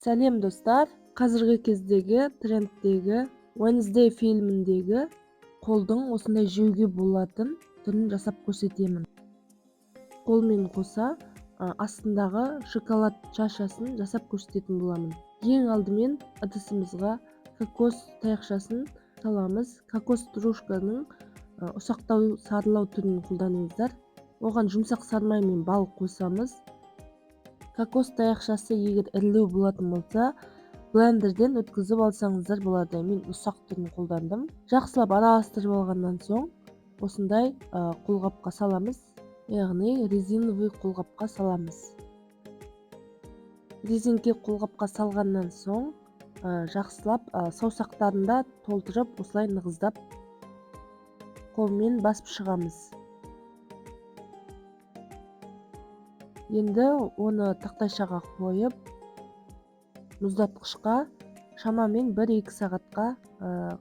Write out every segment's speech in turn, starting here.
Сәлем, достар! Қазіргі кездегі трендтегі Wednesday фильміндегі қолдың осындай жеуге болатын түрін жасап көрсетемін. Қолмен қоса астындағы шоколад чашасын жасап көрсететін боламын. Ең алдымен ыдысымызға кокос таяқшасын саламыз. Кокос стружканың ұсақтау сарылау түрін қолданыңыздар. Оған жұмсақ сармай мен бал қосамыз. Кокос таяқшасы егер ірілеу болатын болса, блендерден өткізіп алсаңыздар болады. Мен ұсақ түрін қолдандым. Жақсылап араластырып алғаннан соң осындай қолғапқа саламыз, яғни резиновый қолғапқа саламыз. Резинке қолғапқа салғаннан соң жақсылап саусақтарында толтырып, осылай нығыздап қолмен басып шығамыз. Енді оны тақтайшаға қойып, мұздатқышқа шамамен 1-2 сағатқа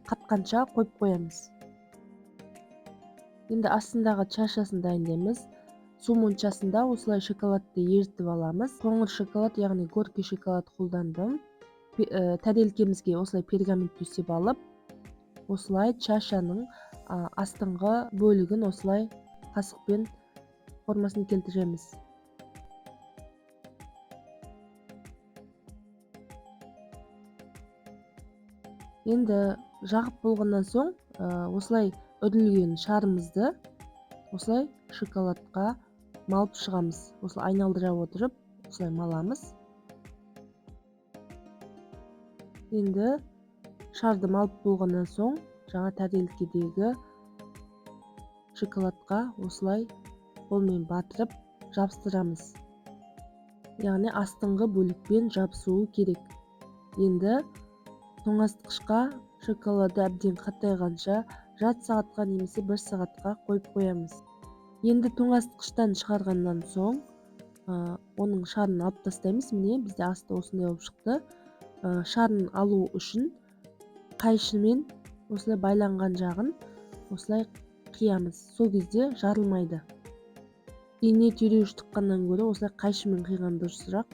қатқанша қойып қоямыз. Енді астындағы чашасын дайындаймыз. Су моншасында осылай шоколадты ерітіп аламыз. Қоңыр шоколад, яғни горький шоколад қолдандым. Тәрелкемізге осылай пергамент төсеп алып, осылай чашаның астыңғы бөлігін осылай қасықпен формасын келтіреміз. Енді жағып болғаннан соң осылай үрлеген шарымызды осылай шоколадқа малып шығамыз. Осылай айналдыра отырып, осылай маламыз. Енді шарды малып болғаннан соң жаңа тәрелкедегі шоколадқа осылай қолмен батырып жабыстырамыз. Яғни астыңғы бөлікпен жабысуы керек. Енді тоңазытқышқа шоколады әбден қатайғанша жарты сағатқа немесе 1 сағатқа қойып қоямыз. Енді тоңазытқыштан шығарғаннан соң оның шарын алып тастаймыз. Міне, бізде асты осындай болып шықты. Шарын алу үшін қайшымен осылай байланған жағын осылай қиямыз. Сол кезде жарылмайды. Ине түйреуіш тыққаннан гөрі осылай қайшымен қиған дұрысырақ.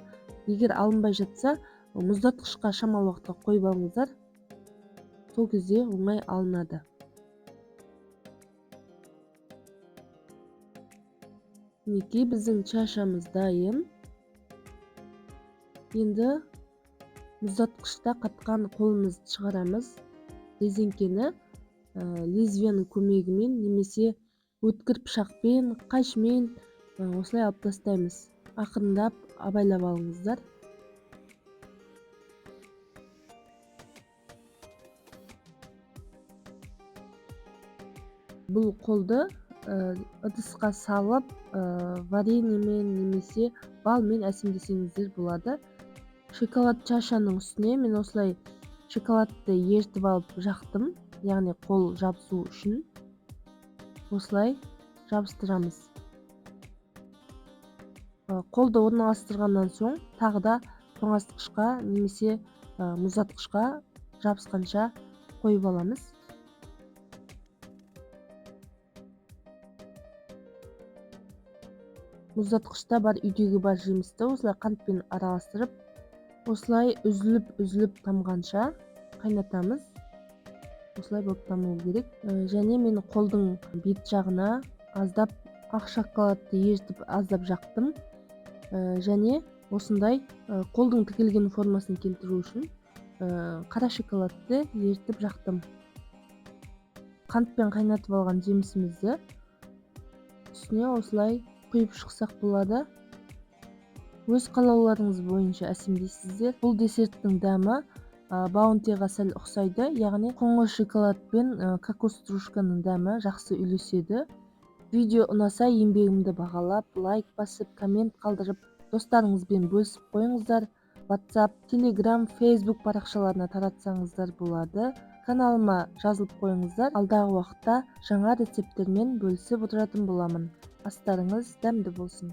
Егер алынбай жатса, мұздатқышқа шамалы уақытқа қойып алыңыздар. Сол кезде оңай алынады. Мінекей, біздің чашамыз дайын. Енді мұздатқышта қатқан қолымызды шығарамыз. Резеңкені лезвияның көмегімен немесе өткір пышақпен, қайшымен осылай алып тастаймыз. Ақырындап абайлап алыңыздар. Бұл қолды ыдысқа салып, вареньемен немесе балмен әсемдесеңіздер болады. Шоколад чашаның үстіне мен осылай шоколадты ерітіп алып жақтым, яғни қол жабысу үшін осылай жабыстырамыз. Қолды орналастырғаннан соң тағы да тоңазытқышқа немесе мұздатқышқа жабысқанша қойып аламыз. Мұздатқышта бар үйдегі бар жемісті осылай қантпен араластырып, осылай үзіліп-үзіліп тамғанша қайнатамыз. Осылай болып таму керек. Және мен қолдың бет жағына аздап ақ шоколадты ерітіп аздап жақтым. Және осындай қолдың тігілген формасын келтіру үшін қара шоколадты ерітіп жақтым. Қантпен қайнатып алған жемісімізді үстіне осылай құйып шықсақ болады. Өз қалауларыңыз бойынша әсемдейсіздер. Бұл десерттің дәмі баунтиға сәл ұқсайды, яғни қоңыр шоколад пен кокос стружканың дәмі жақсы үйлеседі. Видео ұнаса еңбегімді бағалап, лайк басып, коммент қалдырып, достарыңызбен бөлісіп қойыңыздар. WhatsApp, Telegram, Facebook парақшаларына таратсаңыздар болады. Каналыма жазылып қойыңыздар. Алдағы уақытта жаңа рецепттермен бөлісіп отыратын боламын. Астарыңыз дәмді болсын.